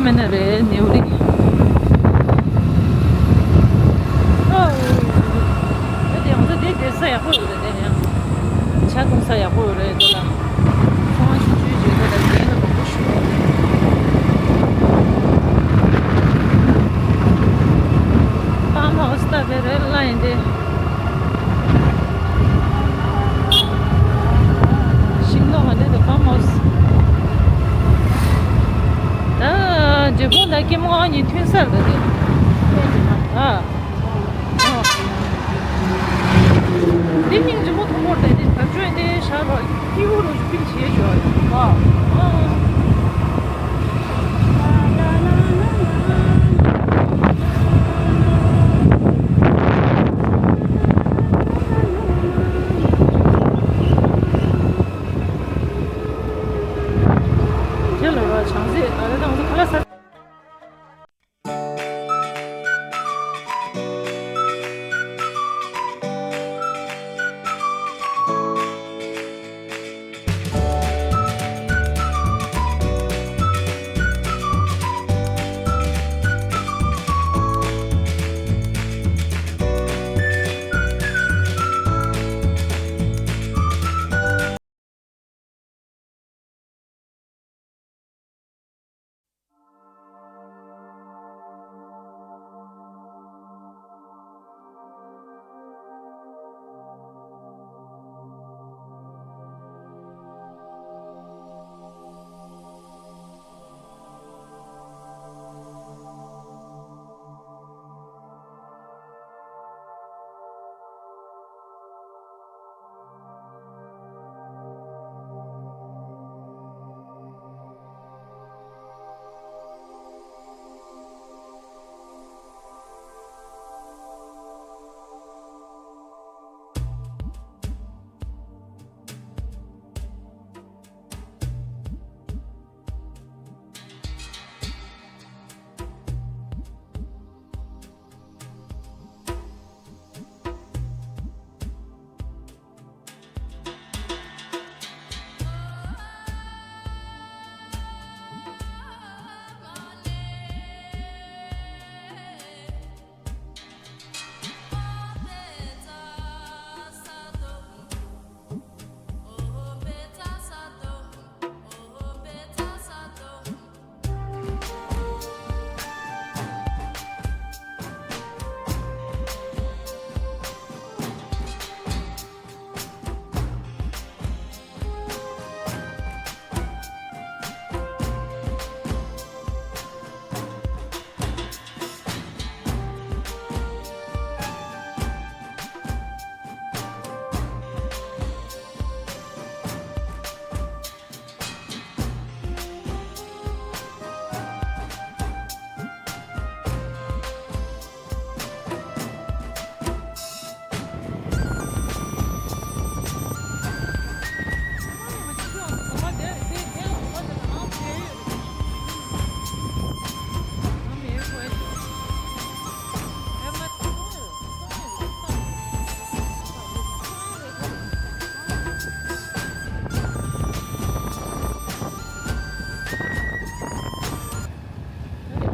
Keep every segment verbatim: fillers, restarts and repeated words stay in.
མེད་ན་རེད་ནེའུ་རི། ཨོ། ད་དེ་ཡང་ད་དེ་དེ་ས་ཡག་པོ་ཡོད་རེད་དེ་ཡང་། ཇ་འཐུང་ས་ཡག་པོ་ཡོད་རེད་དེ་ལ། ཚོང་ཞིག་བཅོས་བྱས་ད་ལ་རྒན་ལ་མང་པོ་ཞུ་བ་རེད། ཕམ་ཧའུ་སི་ལྟ་བུ་རེད་ལ་ཡིན་ཏེ། ཤིང་ལོ་ག་ནས་དེ་ཕམ་ཧའུ་སི། ད་འབྲས་སྤུངས་དང་སྐྱེ་མོ་ཨ་གཉིས་མཐུན་སར་ད་དེ། ཨ། འདི་སྙིང་རྗེ་མོ་མཐོང་བོར་དེ་ནི་བབ་ཅོལ་འདི་ཤར་བ་ཐིའུ་རུ་ཞུ་པིན་བྱེད་ཞོར། ཨ། ཁྱེད་ལོ་ར་བྱང་སེ་ཨ་རེ་དང་ཁ་ལ་ས།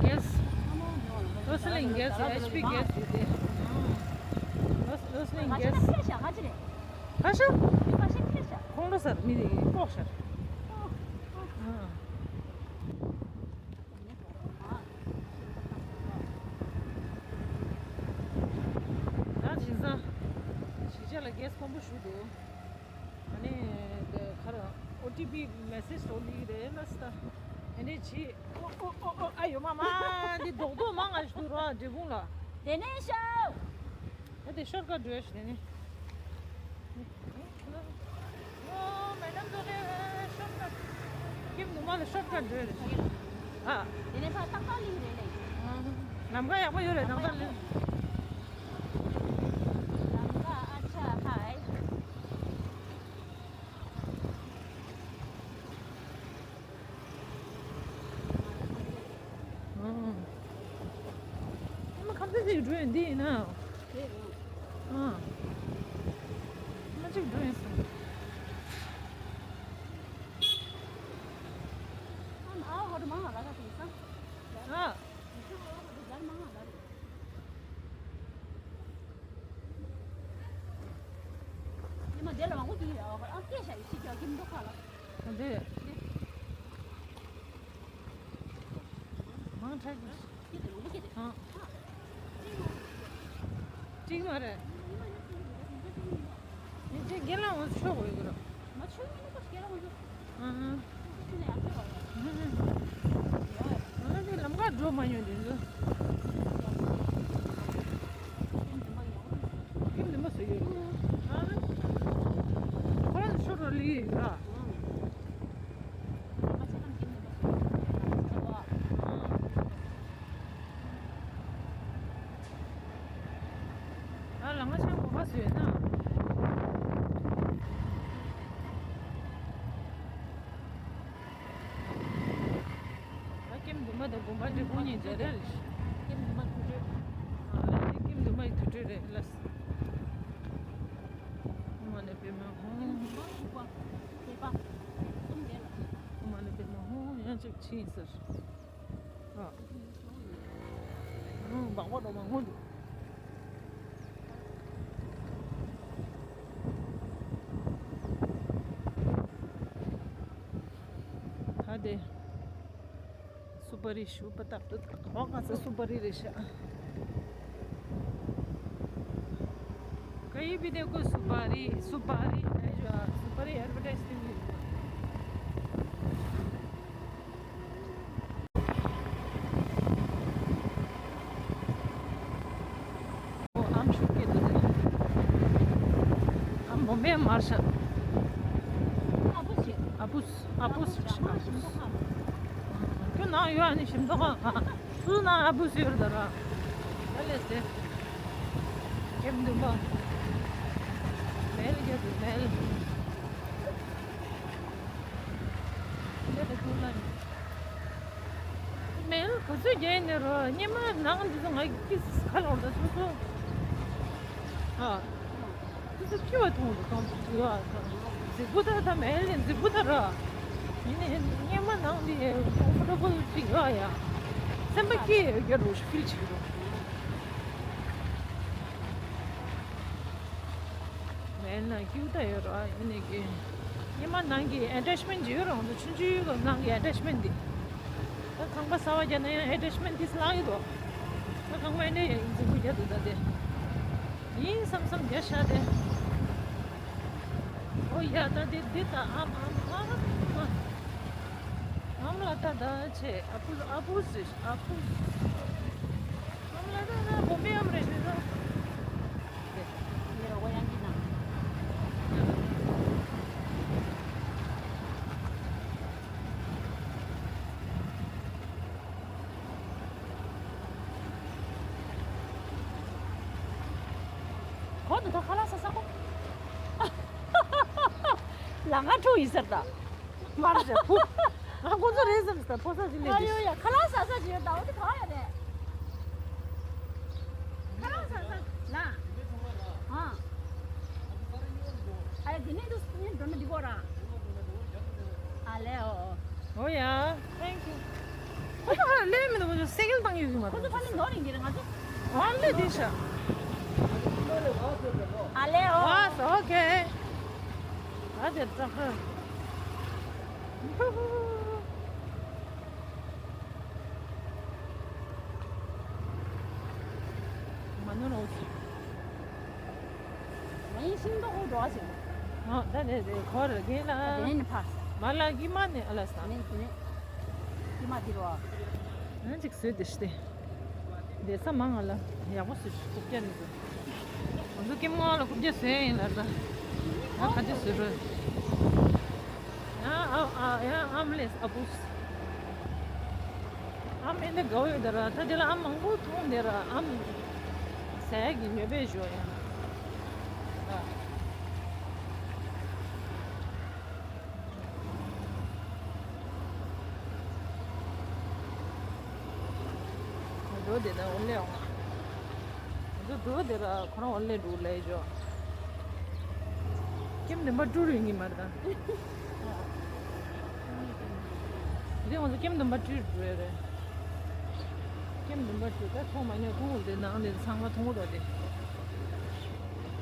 gas། ལོ་སི་ལིང་gas། ཨེཆ་པི་gas་ཡོད་དེ། ལོ་ལོ་སི་ལིང་gas། ཁ་ཤ། ཁོང་ཁྲོ་ཟ་མི་ལྐོག་ཤར། ད་བྱས་ཙང་གཞིས་ཆགས་ལ་gas་ཕོན་པོ་ཞུ་འདུག་ཨ་ནི་དེ་ག་རེ་ཨོ་ཊི་པི་མེ་སེཇ་སོགས་སླེབས་ཀྱི་རེད་ལ་སི་ད། ཨ་ནི་ཇི་ཨོ་ཨོ་ཨོ་ཨོ་ཨ་ཡོ་མ་མ་འདི་རྡོག་རྡོག་མང་ང་ཞིག་འདུག་ར་འབྲས་སྤུངས་ལ། དེ་ནས་ཤོག་ད་དེ་ཤོར་ཀ་འགྲོ་ཡ་ཞིག་དེ་ནི། ཨོ་མེ་ཌམ་ཚོ་གི་ཤོར་ཀ་ཀིམ་ནུ་མ་ལ་ཤོར་ཀ་འགྲོ་ཡ་རེད། ཨ། དེ་ནས་ཕར་ཏག་ཏག་ལིང་རེད་ལེ། ལམ་ཁ་ཡག་པོ་ཡོད་རེད་ཏག་ཏག་ལིང་། ལམ་ཁ་ཨ་ཆ་ཧའི། ཨ་མ་ཁམས་ཚན་ཅིག་འགྲོ་ཡོད་འདི་ཡིན་ན། ཨ་མ་ཅིག་འགྲོ་ཡོད་སོང་། ཨ་ཧོ་རི་མང་ང་ལ་ཁ་ཐེངས་སང་། དེ་ལ་མང་པོ་ཅིག་ཡོད། ཨ་སྐད་ཆ་ཡི་ཤི་ཀྱང་ཀིམ་འདུག་ཁ་ལ། འདི། མང་དྲགས་ཀྱི། ཁྱེད་དེ་ལུང་པ་ཁྱེད་དེ། ཨ། ཅིག་མ་རེད། ཡིན་ཅིག་རྒན་ལགས་འོང་ཤོག་གོ་ཡོད་གི་ར། མ་ཆོད་ཡིན་ནི་ཁོ་རྒན་ལགས་འོང་ཤོག་ཨ། ཁྱེད་ནས་ཡར་ཕེབས་པ་རེད། ཨ་ནི་ལམ་ཁ་འགྲོ་མ་མྱོང་དེ་ཚོ། ཁྱིམ་དེ་མ་ཡོང་། ཨ། ཁོ་རང་ཚོ་ཤོར་རོ་ལི་ཡོད་ར། ཨ་ལ་ང་ཆང་གོ་བ་བཟོས་ན། ཨ་ཀེམ་དུ་མ་དང་དགོན་པ་འདྲེ་ཁོང་གཉིས་མཇལ་རེ་རེད། ཀེམ་དུ་མ་དུར་ཁྲོད། ཨ་ཀེམ་དུ་མ་ཡི་དུར་ཁྲོད་རེད་ལ། ཨོཾ་མ་ཎི་པདྨེ་ཧཱུྃ། ཨོཾ་མ་ཎི་པདྨེ་ཧཱུྃ། ཡང་ཅིག་ཕྱིན་ཟེར། ཨ། ཨང་། སྦག་སྦག་འགྲོ་མ་སྔོན་དུ། ད་དེ། སུ་པ་རི་ཞུ་པ་ཏག་ཏུ་ཏག་ཧོ་ག་ས་སུ་པ་རི་རེ་ཤ། कहीं भी देखो सुपारी, सुपारी है जो, सुपारी एडवर्टाइज की हुई। ཨམ་ཤུགས་སྐྱེད་དུ་དེ། ཨམ་བོམ་པའི་མར་ཤ། ཨ་བུས། ཨ་བུས། ཨ་བུས། ཁྱོད་ནང་ཡོད་ཨ་ནི་ཞིམ་མདོག་ཁ། སུ་ནང་ཨ་བུས་ཡོད་ད་ར། ཨ་ལས་ཟེར། ཀེམ་དུ་མ། མེལ་རྒྱབ་དུ་མེལ། འདི་ལ་ཐུག་ལ། མེལ་ག་ཚོད་རྒྱག་ནས་རོ། སྙེ་མ་ནང་འདི་ཚོ་ང་ཀི་སི་ཁ་ལོར་ད་སོ་སོ། ཨ། ཏུ་ཏུ་ཕི་བ་ཐོང་དུ་ཐོང་དུ་ཡོ། ཨ་ད་རྫིག་པོ་ད་ད་མེལ་ནས་རྫིག་པོ་ད་ར། ཡིན་ནས་སྙེ་མ་ནང་འདི་ཀོམ་ཕོར་ཊེ་བལ་ཅིག་ཡོད་ཡ། སེམས་པ་སྐྱིད་ཡོད་རྒྱ་རུ་ཕིལ་བྱེད་རོ། མེལ་ན་ཀིའུ་ཏ་ཡོད་ར། ཡིན་ནས་ཀི་སྙེ་མ་ནང་གི་ཨེ་ཊེཆ་མེན་ཊི་ཅིག་ཡོད་ར། ང་ཚོ་ཆུང་ཆུང་གི་ནང་གི་ཨེ་ཊེཆ་མེན་ཊི་འདི། ད་ཁང་པ་གསར་པ་རྒྱག་ན་ཡང་ཨེ་ཊེཆ་མེན་ཊི་འདི་སླ་ཡོད་དོ། ད་ཁང་པ་ཨེ་འདྲ་ཡིན་འཛིན་པོ་རྒྱག་འདུག་ད་དེ། ཡིན་བསམ་བསམ་རྒྱག་ཤག་དེ། ཨོ་ཡ་ད་དེ་འདི་ད་ཨམ་ཨམ་ཨམ་ཨམ། ཨམ་ལ་ད་ད་ཆེ་ཨ་ཕུ་ཨ་ཕུ་ཟེར་ཨ་ཕུ། ཨམ་ལ་ད་ད་བོ་མི་ཨམ་རེད་ཟེར་ད། ཡེ་རོ་ཡང་གི་ན། གོ་འདུག་ད་ཁ་ལག་ཟ་ས་གོ། ལ་ང་ཁྲོ་ཡིན་ཟེར་ད། མར་ཟེར་བུ། ང་ཁོ་ཚོ་རེད་ཟེར་ད་ཕོ་ས་ཟིན་ལས་ཨ་ཡོ་ཡ་ཁ་ལག་ཟ་ས་ཅི་ཡོད་ད་འོ་དེ་ག་ཡ་རེད། ཁ་ལག་ཟ་ས་ལ། ཨ། ཨ་ཡ་དེ་ནས་དུ་སྙིང་འདོན་ན་འདི་གོ་ར། ཨ་ལེ་ཨོ་ཨོ། ཨོ་ཡ། Thank you. ཁོ་ཚོ་ཧ་ལས་མི་འདུག་ཁོ་ཚོ་སེ་གེལ་བཏང་ཡོད་ཀྱི་མ་ཁོ་ཚོ་རེད། ཕ་ནི་ནོར་ཡིན་གྱི་རེད་ང་ཚོ། ཨ་ལེ་དེ་ཤ། ཨ་ལེ་ཨོ། ཨ་སོ་ཨོ་ཁེ། ཨ་དེ་ཙག་ཧ། མ་ནོར་ཨོ་ཁེ། ང་ཡིན་ཤིང་ཏོག་འགྲོ་བ་ཞིག་ཨ་ད་ནས་རེད་ཁོ་ར་རྒན་ལ། ཨ་དེ་ནས་ཕ། མ་ལ་གི་མ་ནས་ཨ་ལ་ས། ནས་དེ་ནས། གི་མ་དེ་རོ། ང་ཅིག་བཟོས་ཏེ་ཤི་ཏེ། བསྡད་ས་མང་ང་ལ་ཡག་པོ་བཟོས་ཤིག་རྐུབ་བཀྱག་ནས་བཟོས། ང་ཚོ་སྐྱེ་མོ་ང་ལ་རྐུབ་བཀྱག་བཟོས་ཡིན་ལ་ད། ང་ག་དེ་བཟོས་རོ། ཡང་ཨ་ཨ་ཡང་ཨམ་ལས་ཨ་བུས། ཨམ་ཨེ་འདི་དགའ་བོ་ཡོད་ད་ར། ད་དེ་ལ་ཨམ་མང་པོ་མཐོང་དེ་ར། ཨམ་ཟས་ཀྱི་ཉོ་པའི་ཞོ་ཡ། ཨ། འགྲོ་དེ་ན་འོ་ལེ་འོང་། ང་ཚོ་འགྲོ་དེ་ར་ཁོ་རང་འོ་ལེ་འགྲོ་ལེ་ཞོ། ཀེམ་དུ་མ་ཀྲུ་རུ་ཡིན་གྱི་མ་རེད་ད། དེ་ང་ཚོ་ཀེམ་དུ་མ་ཀྲུ་རུ་རེད། ཀེམ་དུ་མ་ཀྲུ་ད་ཐོག་མ་ཉོ་ཐུང་དེ་ནང་དེ་ཚང་མ་ཐུང་དགོས་ད་དེ།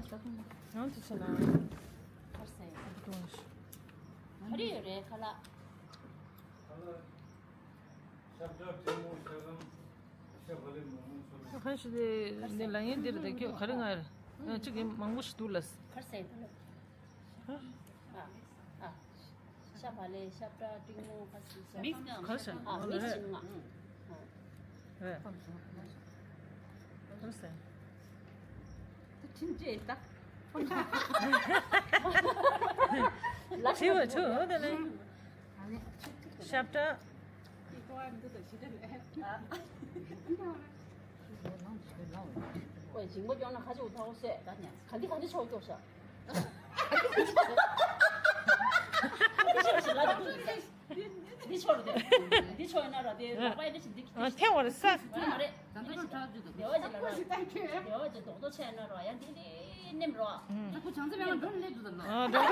ཡང་ད་ཁུངས་ཡང་དུ་ཆེ་ན། ཁར་སེ། ཨ་ཏི་ཀོང་ཤི། ཨ་རི་ཡོད་རེད་ཁ་ལག་ཁ་ལག་ཤ་བཀྲ་ཕྲེང་མོ་ཤ་སྐམ་ཤ་བག་ལེབ་མང་མང་ཚོ་ལ། ཁ་ཤི་དེ་འདི་ལ་ངས་འདིར་དེ་ཁྱོད་ག་རེ་ང་རེད། ཅིག་གི་མང་པོ་ཞིག་འདུག་ལ། ཁར་སེ་ད་ལ། ཨ། ཨ། ཤ་བག་ལེབ་ཤ་བཀྲ་ཕྲེང་མོ་ཁ་སི་ཤ། མིག་སི་གང་ཁ་ཤ། ཨ། མིག་སི་ང་། ཨ། རེད། ཁར་སེ། ད་ཁྲིམས་བཅད་ད། ལ་ཆེ་བ་ཆུ་འོ་ད་ནི། ཤ་བཀྲ། ཨོ་ཞིང་པ་སྐྱོང་ན་ཁ་ཆེ་འུ་ཐའོ་སེ། ག་འདི་ག་འདི་ཆོག་སྐྱོག་ཤ། འདི་ཆོག་རེད་དེ། འདི་ཆོག་ཡིན་ན་ར་དེ་ལག་པ་ཡིན་ན་ཞིག་འདི་ཨ་ཐེ་བར་ས། མ་རེད། ད་ལྟ་ཁྲག་ཅིག་དང་། དེ་བ་ཅིག་ལ་ར། དེ་བ་ཅིག་རྡོག་རྡོག་ཆེ་ན་ར་ཡང་འདི་འདི། ནེམ་རོ། ད་ཁོ་བྱང་རྩེ་མེད་ན་འགྲོ་ནས་སླེབས་འདུག་ད་ལོ། ཨ་འགྲོ།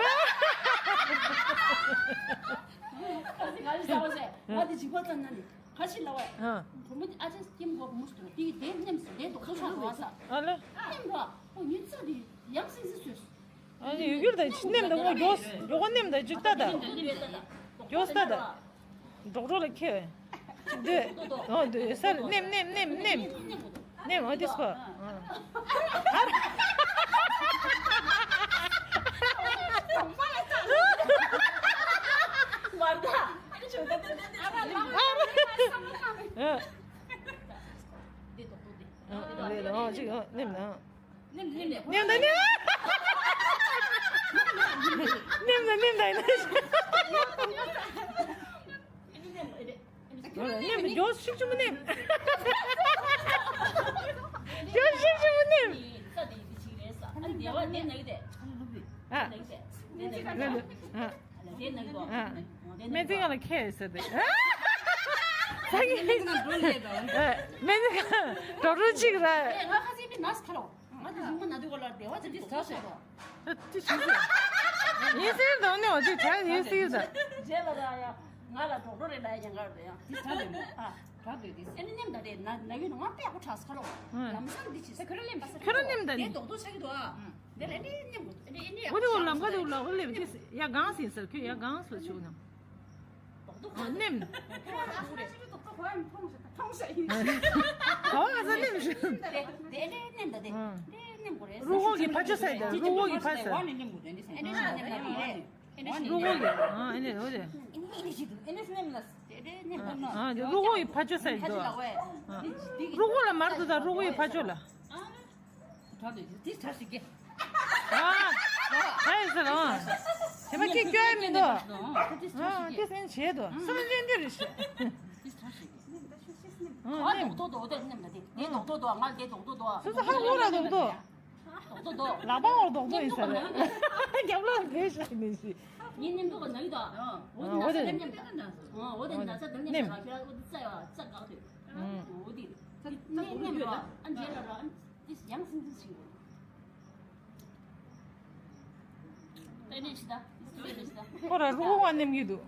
ཁ་སི་ག་རེ་ཟ་བ་ཟེར། ང་དེ་ཇིག་པ་ཙམ་ན་ནི་ཁ་ཤི་ལ་བས། ཨ་བུ་མོ་ཨ་ཅག་སྐྱེམ་གོ་བུ་མོ་ཞིག་དེ་དེ་ནེམ་སི་དེ་དོག་ཐོག་ཤོག་རོ་ས། ཨ་ལེ། ནེམ་རོ། ཁོ་ཉིན་ཚ་དེ་ཡང་སིང་སིང་སོས། ཨ་ནི་ཡུ་གུར་དང་ནེམ་དང་ཁོ་མགྱོགས་མགྱོགས་ནེམ་དང་ཇིག་ཏ་ད། མགྱོགས་ཏ་ད། འབྲོག་རོ་ལ་ཁྱེར། འདི། འོ་འདི་སར་ནེམ་ནེམ་ནེམ་ནེམ། ནེམ་འོ་འདི་སྐོ། ནེམ་ནེམ་ནེམ། ནེམ་ནེམ་ནེམ། ནེམ་ནེམ་ནེམ་ད་ཡིན་ན། ནེམ་མགྱོགས་ཤིག་ཆུ་མོ་ནེམ། མགྱོགས་ཤིག་ཆུ་མོ་ནེམ། ཨ། ཨ། སྨན་རྩིས་ཁང་ལ་ཁྱེར་ཟེར་ཏེ། ས་ངེ། སྨན་རྩིས་ཁང་ཌོག་ཊར་གཅིག་ར། ང་ཁ་སེང་མི་ནར་སི་ཁ་ལོ། ང་དེ་ཞིང་པ་ན་དུས་གོ་ལ་བདེ་བ་ཅིག་འདི་ཟ་ཤེས་པ། ད་ཅི་ཞིག་ཟེར། ཡིན་ཟེར་འདུག་ནི་འོ་དེ་དྲག་ཡིན་ཟེར་ད། རྗེས་ལ་ར་ཡ། ང་ལ་ཌོག་ཊར་རེད་ལ་ཡ་ཡང་གར་རེད་ཡ། འདི་ཟ་རེད་མོ། ཨ། ག་དུས་འདི་ཟ། ཨེ་ནི་ནེམ་ད་རེད་ན་ན་ཡོད་ན་ང་དཔེ་ཡག་པོ་དྲག་ཟ་ཁ་ལོ། ལམ་སང་འདི་ཅི་ཟ། ཁྱོད་རང་ནེམ་ད་དེ་ནི། ཌོག་ཊར་ཆགས་ཀྱི་འདུག་ཨ། འདི་ལ་ཨེ་ནི་ནེམ་གོ་ཨེ་ནི་ཨེ་ནི་ཡག་པོ་ཆགས་ཟ། འོ་དེ་འོ་ལམ་ཁ་དེ་འོ་ལ་འོ་ལེབ་དེ་ཡ་གང་ཟིན་ཟེར་ཁྱོད་ཡ་གང་སོ་ཆུག་ནམ། ཨ་ནེམ། ག་བ་ག་ས་ནེམ་ཞུ། རུ་ཧོ་གི་ཕ་ཆོ་ས་ཡི་ད་རུ་ཧོ་གི་ཕ་ས། རུ་ཧོ་གི་ཨ་ཨེ་ནི་རེད་འོ་རེད། ཨ་རུ་ཧོ་གི་ཕ་ཆོ་ས་ཡི་ད། རུ་ཧོ་ལ་མར་དུ་ད་རུ་ཧོ་གི་ཕ་ཆོ་ལ། དྲག་འདུག་འདི་དྲག་ཞིག་གི། ཨ། ཨ་ཡིན་ཟེར་ཨ། དེ་མ་སྐད་སྐྱོ་ཡ་མི་འདུག་ཨ་དེ་སེམས་བྱེད་དོ་སེམས་ཅན་འདི་རེད་ཤི། འདི་དྲག་ཞིག་གི། ཨ་ནེམ། རྡོག་རྡོག་འདི་ནེམ་ལ་འདི་འདི་རྡོག་རྡོག་འདུག་ང་འདི་རྡོག་རྡོག་འདུག་སོ་སོ་ཧ་གོ་ལ་རྡོག་རྡོག་རྡོག་རྡོག་འདུག་ལག་པ་འོག་རྡོག་རྡོག་ཡིན་ཟེར། རྒྱབ་ལོག་འདི་ཤ་ནི་ཤི། ངའི་ནེམ་རྡོག་ན་ཡི་ད། འོ་དེ་ན་ས་ནེམ་ནེམ་ད། འོ་དེ་ན་ས་འདི་ནེམ་ད་ཁྱེད་འོ་དེ་ས་ཡ་ས་གག་དུས། འོ་དེ་ནེམ་ནེམ་ར་ཨ་འཇལ་ལ་ར་ཨ། དེ་ཡང་སེམས་ཅན་ཞིག་ཡོད། ཏེ་ནེ་ཤི་ད། ཏེ་ནེ་ཤི་ད། ཁོ་ར་རུ་ཧོ་བ་ནེམ་གི་འདུག་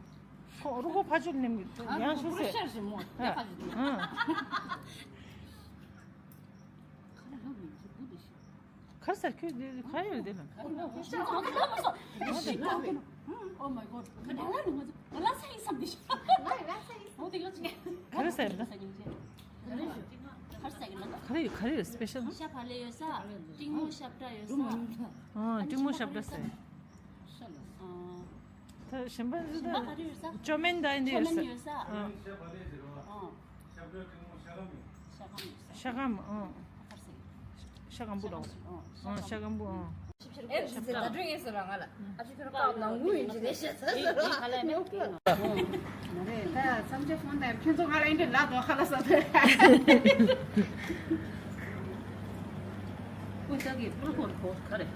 ཁོ་རུ་ཧོ་ཕ་ཆོ་ནེམ་གི་འདུག་ཡང་ཤུ་སེ། ཤར་ཞིག་མོ་ཏེ་ཕ་ཆོ་འདུག་ཁ་ར་ལོ་མི་འདུག་འདུག་ཤི། ཁར་སར་ཁྱོད་འདི་ཁ་ཡོད་དེ་ལ། Oh my god. ཁ་ད་ལ་ནི་ང་ཚོ་ལ་ས་ཡིན་བསམ་དེ་ཤི། ཁ་ར་སར་ལ། ཁ་ར་སར་ལ། ཁ་ར་ཡོད་ཁ་ར་ཡོད་སི་པེ་ཤལ། ཤ་བག་ལེབ་ཡོད་ས། ཏྲིང་མོ་ཤ་བཀྲ་ཡོད་ས། ཨ་ཏྲིང་མོ་ཤ་བཀྲ་ཟེར། ཤ་ལ། ཨ། ད་གཞན་པ་འདི་ཤ་ད་ག་རེ་ཡོད་ས། ཅོ་མན་ད་འདི་ཡོད་ས། ཅོ་མན་ཡོད་ས། ཨ། ཨ། ཤ་སྐམ་ཡོད་ས། ཤ་སྐམ་ཨ། ཤ་སྐམ་པོ་ལ། ཨ་ཤ་སྐམ་པོ་ཨ། ཨེ་ཙི་ཙི་ད་དུང་ངས་ཟེར་བ་ང་ལ་ཨ་ཅེ་ཁྱོད་རང་ནང་ངུ་ཡིན་གྱི་རེད་ཤག་ཟེར་བ། མ་རེད་ད་བསམ་བྱ་ཧྥོན་དང་ཁྱོད་ཚོ་ང་ལ་ཨེ་འདྲ་ལབ་དོ་ཧ་ལ་ས་དེ། ཀུན་ཅག་གིས་པུར་ཧོར་ཧོར་ག་རེ།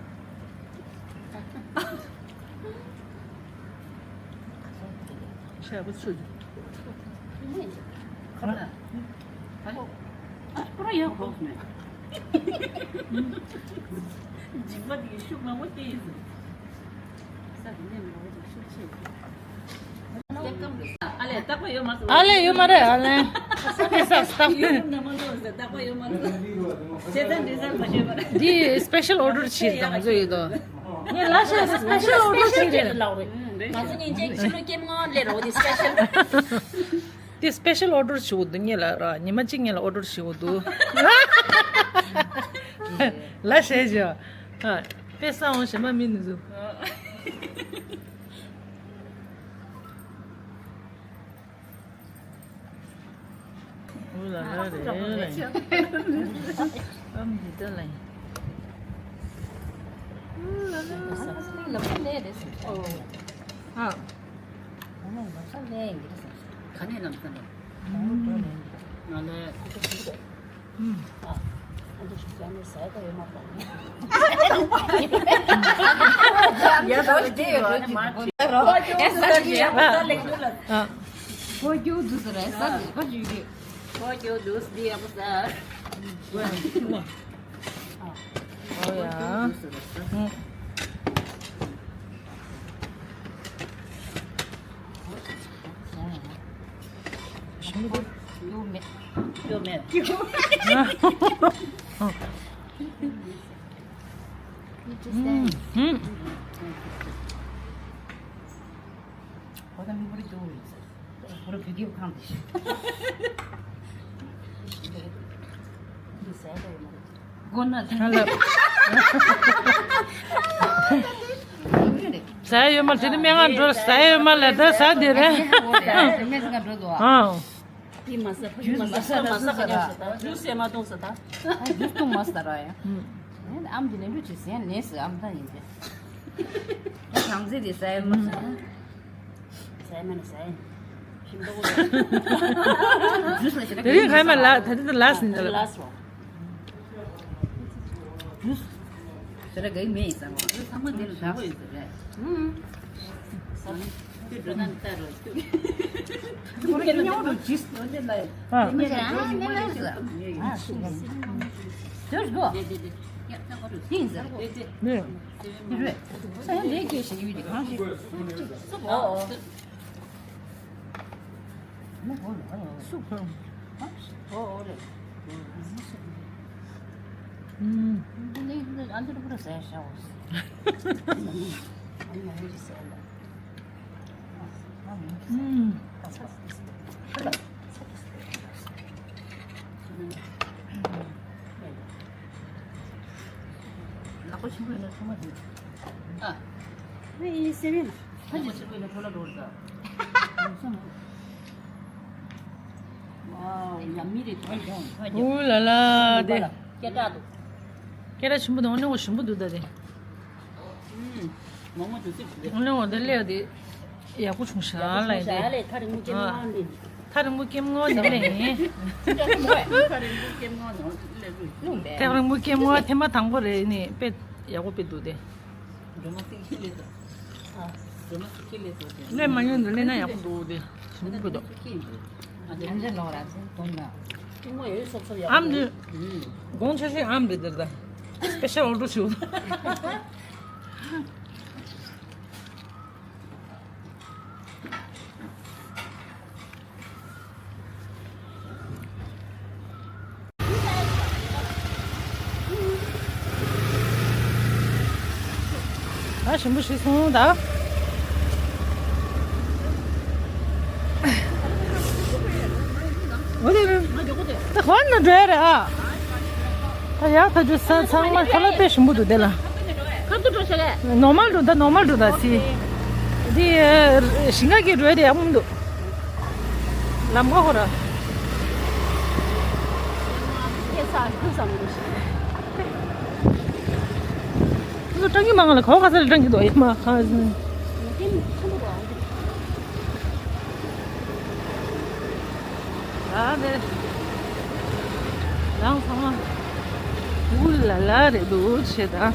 ཤ་བུ་ཚུ། ཁ་ལ། ཨ་པུ་ར་ཡག་གོག་མེད། འཇིགས་པ་དེ་ཤུགས་མང་པོ་སྟེར་ཡིན། ས་དེ་ནས་མང་པོ་ཤུགས་ཆེ། ཨ་ལས་ཡོད་མ་རེད་ཨ་ལས། ས་ནས་ས་སྟབས། ཡོད་ན་མ་འདུག་ཟེར་རྟག་པར་ཡོད་མ་རེད། བྱས་ཙང་འདི་ཟེར་མ་ཤེས་པ་རེད། འདི་སྤེ་ཤལ་ཨོ་ཌར་བྱས་དང་ང་ཚོ་ཡོད་དོ། ངས་ལ་ཤ་སྤེ་ཤལ་ཨོ་ཌར་བྱས་རེད། ང་ཚོ་ཉིན་གཅིག་ཕྱི་ལོ་སྐྱེ་མ་ལེ་རོ་འདི་སྤེ་ཤལ། དེ་སྤེ་ཤལ་ཨོ་ཌར་བྱེད་དགོས་འདུག་ངེད་ལ་ར་ཉི་མ་གཅིག་ངེད་ལ་ཨོ་ཌར་བྱེད་དགོས་འདུག་ལ་ཞེས་བྱ། ཨ། དཔེ་ས་འོང་ཞེ་མ་མི་ནུ་ཟུ། འུ་ལ་ལ་རེ་རེ། ཨམ་འདི་ལྟ་ལ་ཡིན། འུ་ལ་ལ་ལ་ལ་ལ་རེ། ཨ། ག་ནས་ལམ་སང་ལ། ང་ལ། ཨ་འདི་ཞིག་ཀྱང་ནི་ཟས་ད་ཡོད་མ་པ། ཡ་ད་ལ་སྐྱེ་ཡོད་རེད་ཀྱི་གོ་ད་རོ། ཨེ་ས་ཀྱི་ཡ་པ་ས་ལེགས་འདུག་ལ། གོ་རྒྱུ་འདུག་ཟེར་རེད་ས་འདི་ག་ཞུ་གི། གོ་རྒྱུ་འདུག་འདི་ཡ་པ་ས། ཨོ་ཡ། ཨུ། ཡོད་མེད། ཡོད་མེད། ཨུ། ཨུ། ཁོ་ད་མི་བུར་རྒྱུག་རེད་ཟེར། བུར་བུ་རྒྱུག་ཁང་དེ་ཞིག་མགོ་ན་ཧ་ལ། ཟ་ཡོད་མ་དེ་ནི་སྨན་ཁང་འགྲོ་ཟ་ཡོད་མ་ལ་ད་ཟ་དེ་རེད། སྨན་ཁང་འགྲོ་དོ། ཨང་། དེ་མ་ཟ་ཕ་གི་མ་ཟ་ཟ་ར་ཇུས་ཟེ་མ་གཏོང་ཟ་ད། ཇུས་གཏོང་མ་ཟ་ར་ཡ། ཨམ་དེ་ནས་འགྲོ་ཅི་ཟེ་ནས་ཟ་ཨམ་ད་ཡིན་ཏེ། གང་ཟེ་དེ་ཟ་ཡོད་མ་ཟ། ཟ་ཡ་མ་ནི་ཟ་ཡ། ཞིམ་པོ། ཇུས་ལ་ཞིག་དེ་རིང་ཧ་མ་ལ་ད་དེ་ལ་ཟིན་ད་ལ། ལ་སོ། ཇུས། ཟེར་གི་མེད་ཟ་མ། ཚང་མ་དེ་ལ་ཟ་གི་ཡོད་ཟེར་རེད། ཨུམ། ཟ་མ། དེ་འགྲོ་ན་ད་རོ། ཁྱོད་ཀྱི་ཉོ་རོ་ཇུས་ནོ་དེ་ལ། ཨ། དེ་ནས་ད་འགྲོ་ཉོ་མ་རེད་ཟེར། ཨ་ཤི་ཟེར་གོ། དེ་དེ་དེ། ཡ་ད་ག་རོ་ཟིན་ཟེར་གོ། དེ་དེ། ནས། རེད། ས་ཡང་ལས་སྐྱེས་ཤིག་ཡོད་ཀྱི་གང་ཞིག་སུ་གོ། སུ་གོ། ཨོ་ཨོ་རེད། ཨུམ། འདི་ནི་ཨ་འདི་རུ་པུ་རུ་ཟས་ཤ་འོ། ཨ་ནི་ཡང་ཟས་ལ། ཨུམ། ལག་པ་ཆེན་པོ་ཡིན་ན་ཚང་མ་འདུག་ཨ། ཨེ་ཡིན་སེ་བན། ལག་པ་ཆེན་པོ་ཡིན་ན་འཕྲོ་བརླག་འགྲོ་རེད་ད། ཝའོ། ཡ་མི་རེད་དོ། ཨུ་ལ་ལ་དེ། སྐད་གྲགས་འདུག་སྐད་གྲགས་ཆེན་པོ་དང་ཨ་ནི་འོ་ཞིམ་པོ་འདུག་ད་དེ། ཨུམ། མོག་མོག་འདུག་སེ་འདུག་ཨ་ནི་འོ་དེ་སླེབས་དེ། ཡག་པོ་བྱུང་ཤག་ལ་ཡིན་ཏེ། ཐག་རིང་པོ་སྐྱེམས་ངོ་འདི་ལས་ཡིན། ཐག་རིང་པོ་སྐྱེམས་ངོ་ཐེངས་མ་དང་པོ་རེད་ནི་དཔེ་ཡག་པོ་དཔེ་འདུག་སྟེ། སླེབས་མ་ཡོང་དུ་སླེབས་ན་ཡག་པོ་འདུག་སྟེ། ཞིམ་པོ་འདུག་ཨམ་འདི། དགོང་ཆ་ཤས་ཨམ་རེད་འདིར་ད། སྤེ་ཤལ་ཨོར་ཌར་ཞུ། ད་ཞིམ་པོ་ཞིག་སོང་ད། འོ་དེ་ད་ཧོན་ན་འགྲོ་ཡ་རེད་ཨ། ད་ཡག་ཐག་ཆོད་ས་ཚང་མ་ཁ་ལག་དཔེ་ཞིམ་པོ་འདུག་དེ་ལ། ཁ་ཐུག་འགྲོ་ཤ་ལས། ནོར་མལ་འགྲོ་ད་ནོར་མལ་འགྲོ་ད་སི། འདི་ཞིང་ཁ་གི་འགྲོ་ཡ་དེ་ཡག་པོ་མི་འདུག་ལམ་ཁ་ཧོ་ར། སྐྱེ་ས་རྒྱུ་ཙམ་འགྲོ་ཤ། ཁོ་ཚོ་སྤྲང་གི་མ་ང་ལ་ག་བ་ག་ས་ལ་སྤྲང་གི་འདུག་ཡ་མ་ཧ་ཟིན། ཨ་ནི། རང་ཚང་མ། ཨུ་ལ་ལ་རེད་འདུག་བྱེད་དང་།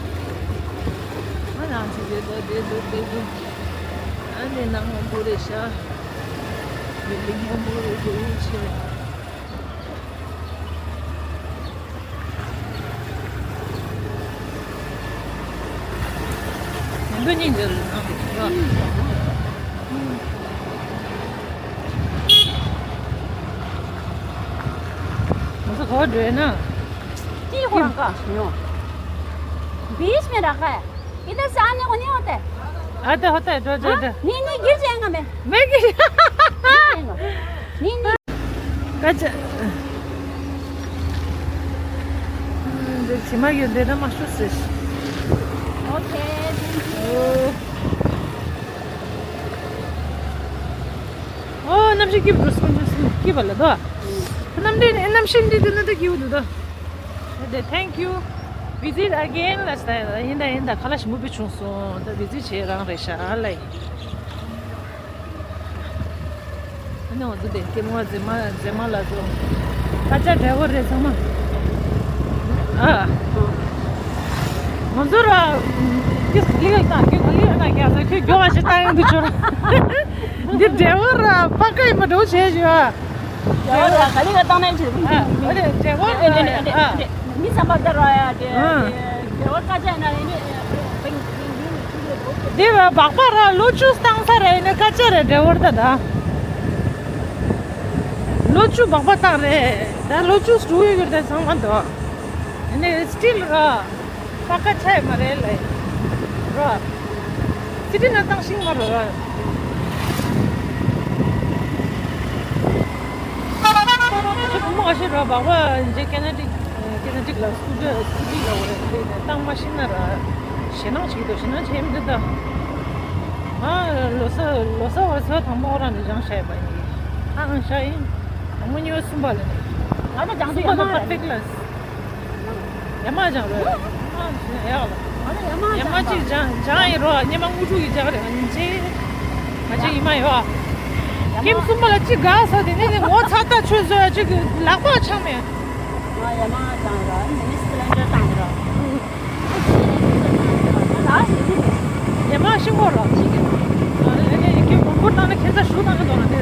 ཨ་རང་ཚིག་རེད་འདུག་རེད་འདུག་རེད་འདུག་ཨ་ནི་ནང་མང་པོ་རེད་ཤག་བི་ལིང་མང་པོ་རེད་འདུག་བྱེད། འདི་གཉིས་འདིར་ནང་དུ་ཡོད། ང་ཚོ་ག་པར་འགྲོ་ཡིན་ན། ཅི་ཧོ་རང་ཀ་ཉོ། बीच में रखा है। इधर से आने को नहीं होता है। आते होता है, जो, जो, जो। नहीं, नहीं, गिर जाएगा मैं। मैं गिर। गिर जाएगा। नहीं, नहीं। ཀ་ཅག་འདིར་བྱེ་མ་ཡོད་འདི་ན་མ་ཤོག་ཟེར། Okay, thank you. ཨོ། གནམ་གཤིས་སྐྱིད་པོ་འདུག་སྐྱིད་པ་ལ་དོ། གནམ་འདི་གནམ་གཤིས་འདི་འདི་ན་ད་སྐྱིད་པོ་འདུག་དོ། Okay, thank you. Visit again ལ་ཟེར། ཡིན་ད་ཡིན་ད། ཁ་ལག་ཞིམ་པོ་དཔེ་བྱུང་སོང་། ད་བི་ཛི་བྱེད་རང་རེད་ཤག་ལ། ཨ་ནི་འོ་ཙི་དེ་སྐྱེ་མོ་མཛེས་མ་མཛེས་མ་ལ་ཚོ། ད་ཆ་འདྲ་བོ་རེད་ཚང་མ། ཨ། ང་ཚོ་ར། ཁྱོད་ག་ལེ་ག་ལྟ། ཁྱོད་ག་ལེ་ག་ལྟ་རྒྱག་ས། ཁྱོད་མགྱོགས་པ་ཞིག་ལྟ་ཡོང་དུས་ཆོག་འདི་འདྲ་བོ་ར་ཕ་ཀ་ཡིན་པ་འདྲ་བོ་བྱས་ཞུ་ཨ། འདྲ་བོ་ར་ག་ལེ་ག་ལྟ་ནས་བྱེད། ཨ། འོ་དེ་འདྲ་བོ་ར། ཨ། མི་བསམ་པ་ལྟར་བ་ཡ་དེ། ཨ། འབྲེལ་བ་དཀའ་ཆ་ན་ཡིན་ནི་བེང་བེང་བེང་ཆུ་ལས་འགྲོ་དགོས། འདི་བ་སྦག་སྦག་ར་ལོ་བཅུ་བཏང་ས་ར་ཡིན་ན་དཀའ་ཆ་རེད་འབྲེལ་བར་ད་ད། ལོ་བཅུ་སྦག་སྦག་བཏང་རེད་ད་ལོ་བཅུ་སུ་ཡོད་ད་ཚང་མ་འདུག་ཡིན་ནི་སི་ཊིལ་ར། ད་དཀའ་ཆ་ཡི་མ་རེད་ལ་ཡིན། ར། སི་ཊི་ན་བཏང་ཤིང་མ་རེད་ར། ཁྱེད་བུ་མོ་ཨ་ཤེ་ར་སྦག་སྦག་འཇེ་ཀེ་ན་ཌི། ཀེ་ན་ཌི་ལ་སྐུ་དྲ་སྐུ་དྲི་ལ་འོ་རེད་དེ་ནས་བཏང་མ་ཤེས་ན་ར། ཞེད་སྣང་བྱེད་ཀྱི་འདུག་ཞེད་སྣང་བྱེད་མི་འདུག་ད། ང་ལོ་གསར་ལོ་གསར་བར་ཚོ་དང་པོ་རང་ནས་བཞེངས་བྱས་པ་ཡིན། ཨང་ཤ་ཡིན། དང་པོ་གཉིས་པ་གསུམ་པ་ལ་ནས། ང་ད་བྱང་དུ་གསུམ་པ་ཡར་ལ་མར་ཕར་རེད། ཕེག་ལ། ཡར་མར་བྱང་རེད། ཨང་ཡག་ལ། ང་ད་ཡར་མར་ཡར་མར་བྱང་གཅིག་བྱང་བྱང་ཡིན་རོགས་སྙེ་མ་དངུལ་ཕྲུག་གི་བྱང་རེད་ང་ཅི། ང་ཅི་ཡིན་མ་ཡོད། ཡར་མར། ཀེམ་གསུམ་པ་ལ་གཅིག་དགའ་ས་དེ་ནས་ནས་ངོ་ཚ་ལྟ་ཆོས་བཟོ་ཡ་གཅིག་ལག་པ་འཆང་མེད། ང་ཡར་མར་བྱང་ར་མི་ནི་སི་པི་ལེན་ཌར་བཏང་ར། ཡར་མར་ཤི་གོ་ར། ཨ་ནི་ནི་ཀེ་མོན་གྷོ་བཏང་ན་ཁྱེད་ཚ་ཞུ་བཏང་གི་འདུག་ན་དེ།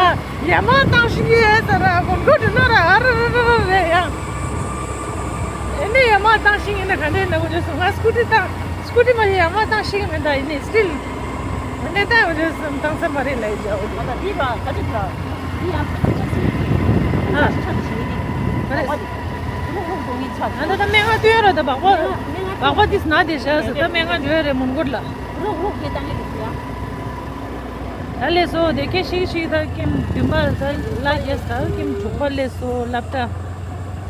ཨ་ཡར་མར་བཏང་ཤི་གི་ཡོད་ས་ར་མོན་གྷོ་འགྲོ་ན་ར་ཨ་ར་ར་ར་ར་རེད་ཡ། ཨེ་ནི་ཡར་མར་བཏང་ཤི་ཡིན་ན་ག་འདྲས་ན་འོ་ཅོ་སོང་ང་སྐུ་ཊི་བཏང་སྐུ་ཊི་མ་ཡར་མར་བཏང་ཤི་གི་མིན་ད་ཡིན་ནི་སི་ཊིལ། ཨེ་ནི་ད་འོ་ཅོ་སོང་བཏང་ས་མ་རེད་ལ་ཡི་ཅོ་འོ་ཅོ། ཨ་ད་དེ་ར་ད་དེ་ར་དེ་ཡང་ཕ་ཚ་ཆ་སི་ཨ་ཆ་ཆ་ཆ་ཆ་ཆ་ཆ་ཆ་ཆ་ཆ་ཆ་ཆ་ཆ་ཆ་ཆ་ཆ་ཆ་ཆ་ཆ་ང་ད་ལྟ་སྨན་ཁང་སྟོན་ར་ད་སྦག་སྦག་སྦག་སྦག་ཏིས་ན་དེ་ཤ་ཟེར་ད་སྨན་ཁང་འགྲོ་ཡ་རེད་མོན་གྷོ་ལ། རོགས་རོགས་ཀྱི་ཏང་ཡ་རེད་ཡ། ད་ལས་སོ་དེ་ཁེ་ཤིག་ཤིག་ད་ཀེམ་བདུན་པ་ད་ལ་རྒྱས་ད་ཀེམ་དྲུག་པ་ལས་སོ་སློབ་གྲྭ།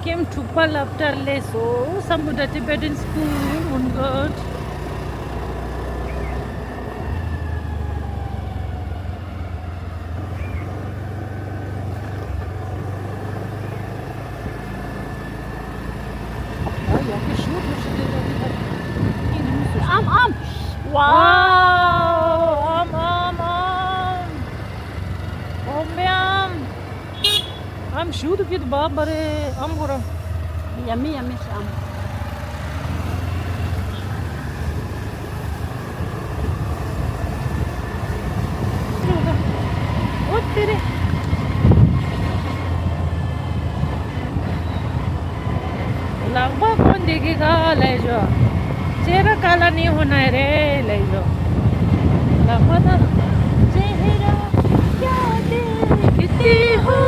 ཀེམ་དྲུག་པ་སློབ་གྲྭ་ལས་སོ་སམ་བྷོ་ཊ་ཊི་བེ་ཊན་སྐུལ་མོན་གྷོ། ཨམ་ཨམ། ཝའོ། ཨམ་ཨམ་ཨམ། ཨོམ་བེ་ཨམ། ཨམ་ཞུ་དུ་ཀི་དུ་བ་བ་རེ་ཨམ་གོ་ར། ཡ་མི་ཡ་མི་ཤ་ཨམ། འོ་དེ་རེད། ལག་པ་ཀོན་དེ་གི་ག་ལས་ཞོ། ཅེ་ར་ཀ་ལ་ནི་ཧོ་ནའི་རེ་ལས་ཞོ། ལག་པ་ད། ཅེ་ར་ཀ་དེ་གི་དེ་ཧོ།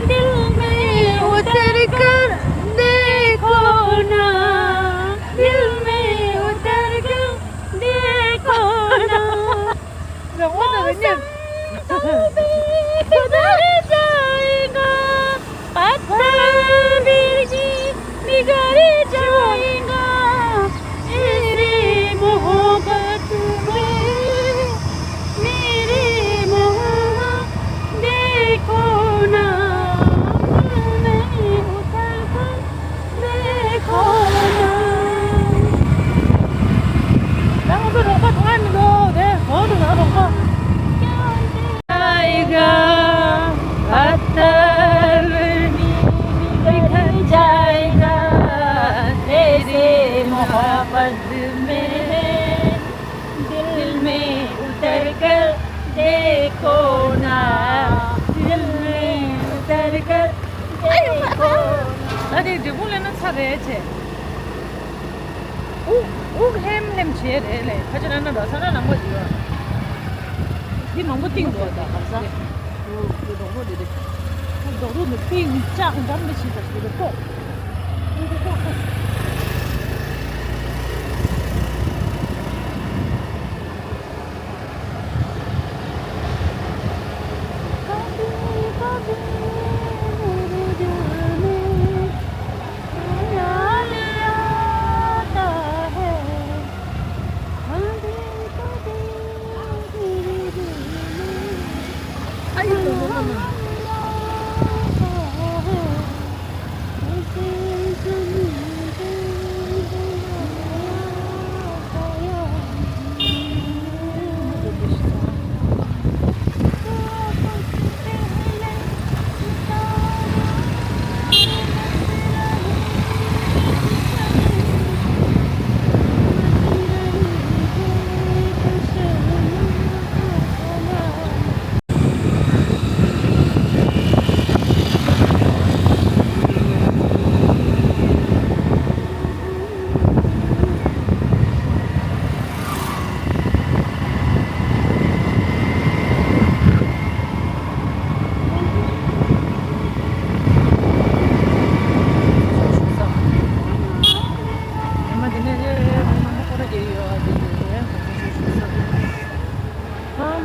दिल में उतर कर देखो ना, दिल में उतर कर देखो ना। वो तो नहीं। मौसम तो भी बदल जाएगा, पत्थर भी निगल जाएगा। मेरी मोहब्बत में, मेरी मोहब्बत देखो ना, दिल में उतर कर देखो ना। ད་ང་ཚོ་རོགས་པ་ཐོང་ཡ་མི་འདུག་དེ་གང་འདུག་ང་རོགས་པ། जाएगा, पत्थर भी निगल जाएगा, तेरे मोहब्बत में, दिल में उतर कर देखो ना, दिल में उतर कर देखो ना। ད་དེ་འབྲས་སྤུངས་སླེབས་ན་ཚར་རེད་ཆེ། དབུགས་དབུགས་ལྷེམ་ལྷེམ་བྱེད་རེད་ལས་ཁ་ཆེ་ན་ན་འགྲོ་ས་ན་ནང་པ་ཡོད། འདི་མང་པོ་བཏིང་འགྲོ་ད་ག་ས། འདི་རྡོག་རྡོག་འདི་རེད། རྡོག་རྡོག་འདི་བཏིང་ལྕགས་འགྲམ་མི་བྱེད་ད་ཞུ་རེད་ཏོ།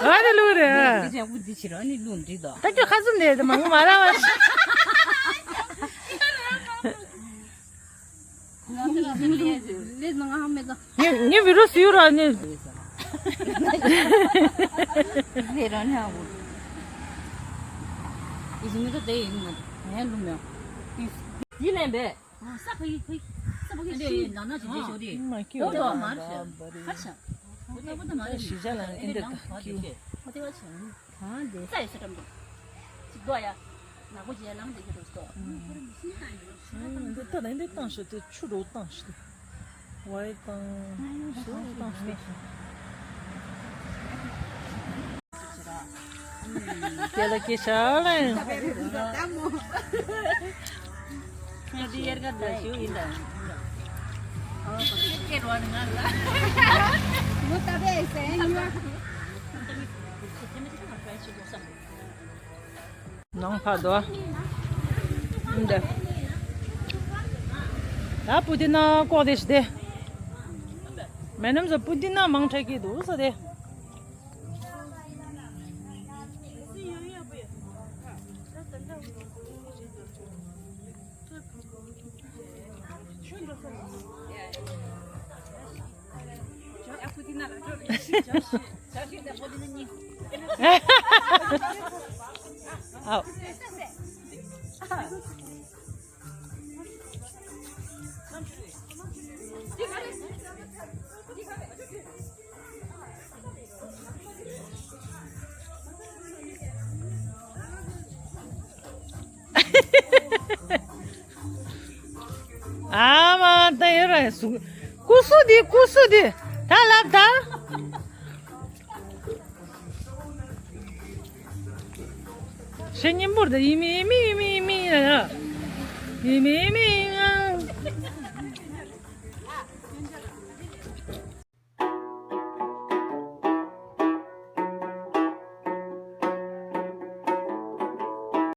ཨ་ནི་ལུག་རེད། འདི་ཅག་པུ་འདི་ཕྱི་རོ་ནི་ལུག་འདི་དོ། ད་ཁྱོད་ཁ་ཚུམ་ནས་དེ་མང་པོ་མ་ར་བ། ལས་ང་མེད་ད། ངས་ངས་བི་རོ་སིའུ་ར་ནི། ལས་ར་ནི་ཨ་བུ། ཡིན་ནི་ད་དེ་ཡིན་ནི་ངས་ལུག་མེད། འདི་ལེན་པས། ས་ཕ་ཡི་ཕ་ཡི་ས་ཕ་གི་ཤི་ནང་ན་ཇི་ཇི་ཤོ་རི། མ་ཀྱུ། འོ་དོ་མ་རེད་ཤ། ཧ་ཤ། འོ་དོ་མ་རེད་ཤ། ཞི་ཅ་ལ་ཨིན་དེ་ད་ཀྱུ། འོ་དེ་བ་ཆ། གང་དེ། ས་ཡི་ས་ཏམ་དོ། ཅིག་དོ་ཡ། ནག་པོ་ཇེ་ལང་དེ་གི་དོ་སོ། འདི་ད་ལན་དེ་བཏང་ཤོ་དེ་ཆུ་རོ་བཏང་ཤོ་དེ། ཝའི་དང་ཤོ་བཏང་ཤོ་དེ། དེ་ལ་ཀི་ཤ་ལ། ནང་ཕ་དོ། འདི། ད་པུ་ཏི་ན་ཀོ་དེ་ཤི་དེ། མེ་ནམ་ཟ་པུ་ཏི་ན་མང་ཁྲ་ཀི་དུ་ས་དེ། ཨའོ། ཨ་མ་ད་ཡོད་ར་སུ། ཀུ་སུ་དི་ཀུ་སུ་དི་ད་ལབ་ད། ཤེ་ཉིན་པོར་ད་ཡི་མི་ཡི་མི་ཡི་མི་ཡི་མི་ཡི་ན་ཡ། ཡི་མི་ཡི་མི་ཡི།